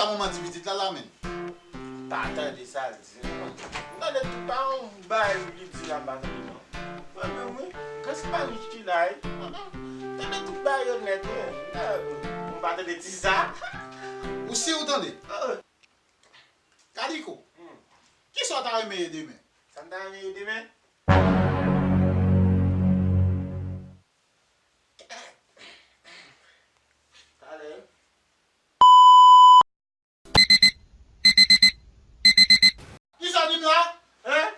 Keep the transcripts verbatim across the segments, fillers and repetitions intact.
Sa manman di pitit la la, menm. M pa tande sa l di non. M tande tout pa yon bagay li di la, m pa tande non. Mwen menm wi, m prèske pa richi la wi. M tande tout bagay yo nèt wi. M pa tande ti sa. Ou si ou tande? Kaliko, kisa w ta renmen ye demen? Sa m ta renmen ye demen? Talè. Kisa w di m la? Hein?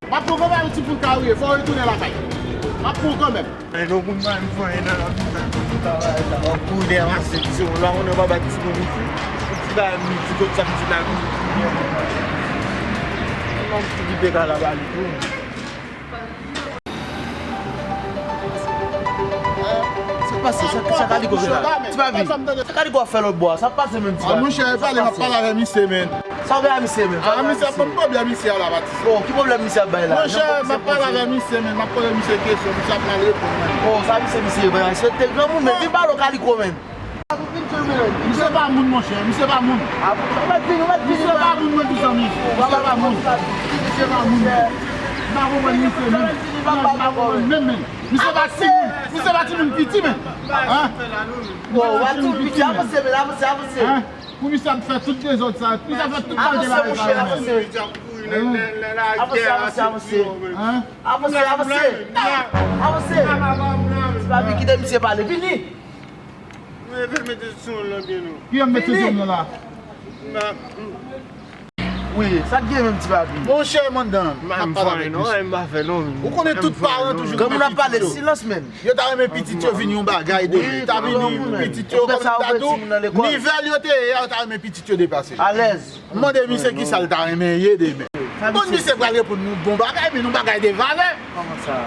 M ap pran kòb Ayiti pou l ka rive, fò w retounen lakay. M ap pran w kanmenm. Men nou konn pa anyen nan lavi sa. W ap kouri dèyè mache, ti moun la, konnen w pa bat timoun isi. Ti bagay m di, kot sa pitit la vini. Mwen m okipe kay la ba li tou. Sa k pase? Sa, sa Kaliko fè la? Ti papi, sa Kaliko ap fè lòt bò a? Sa k pase menm, ti papi? Monchè, pale, m ap pale avè misye, menm. Sa w gen a misye menm? A, misye ap ban m pwoblèm isi a la, Batis. Bon, ki pwoblèm misye ap bay la? Monchè, m ap pale avè misye, menm, m ap poze misye kesyon, misye ap mal reponn mwen. Bon, sa misye, misye pa respekte granmoun, men vin pale w Kaliko, menm. Misye pa moun, monchè, misye pa moun. Misye pa moun, mwen di zanmi. Misye pa moun. M pa konprann misye menm. M pa konprann menm, menm. Misye pa timoun, misye pa timoun piti, menm. Hein? Misye pa timoun piti, menm. Avanse, men, avanse, avanse. Hein? Pou misye ap fè tout dezòd sa, misye ap fè tout kalite bagay sa yo menm. Avanse, avanse, avanse. Hein? Avanse, avanse. Avanse. Ti papi, kite misye pale. Vini. Mwen vle mete sou yon lòt byen non. Ki yon mete sou yon la? Wi, sa k gen menm, ti papi? Monchè, mandan, m ap pale avèk misye. Ou konnen tout paran toujou renmen pitit yo. Granmoun ap pale, silans, menm. Yo ta renmen pitit yo vin yon bagay demen. Ta vin yon pitit yo, kòm ta di w, nivèl yo te ye a, yo ta renmen pitit yo depase. Alèz. M mande misye kisa l ta renmen ye demen. Bon, misye pral reponn nou bon bagay, men yon bagay de valè. Kòman sa?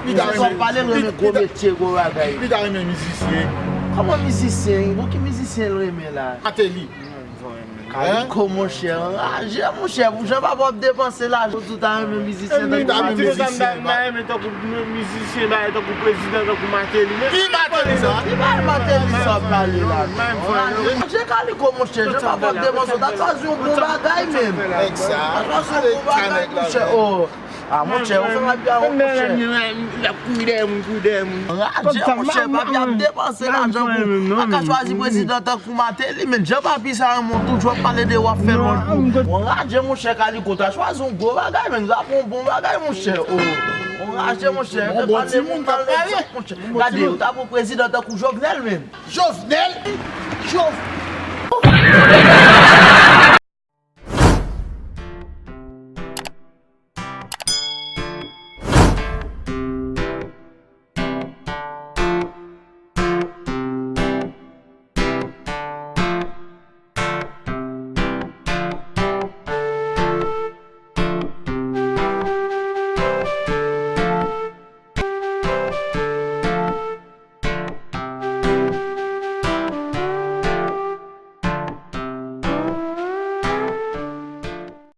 Li ta renmen, pale l renmen gwo metye, gwo bagay. Li ta renmen mizisyen. Kòman mizisyen? Bon, ki mizisyen l renmen la? Mateli. Kaliko, monchè, anraje, monchè, pou jan papa w ap depanse lajan, ou di w ta renmen mizisyen tankou Mateli. Mizisyen, bagay tankou prezidan, tankou Mateli. Ki Mateli sa? Ki bagay Mateli sa w ap pale la? Anraje Kaliko, monchè, jan papa w ap depanse, w ta chwazi yon bon bagay menm. Nèg sa. Ta chwazi yon bon bagay, monchè. Oh. Ah, monchè, ou fè m ap di a, monchè. L ap kouri dèyè moun, kouri dèyè moun. Anraje, monchè, papi ap depanse lajan pou, pa ka chwazi prezidan tankou Mateli, men jan papi sa renmen w toujou ap pale de w ap fè lòl pou. Anraje, monchè, Kaliko, ta chwazi yon gwo bagay, men, ta pran yon bon bagay, monchè. Oh. Anraje, monchè, fè pale moun mal, monchè. Gade, ou ta pran prezidan tankou Jovenel, men. Jovenel? Jovenel?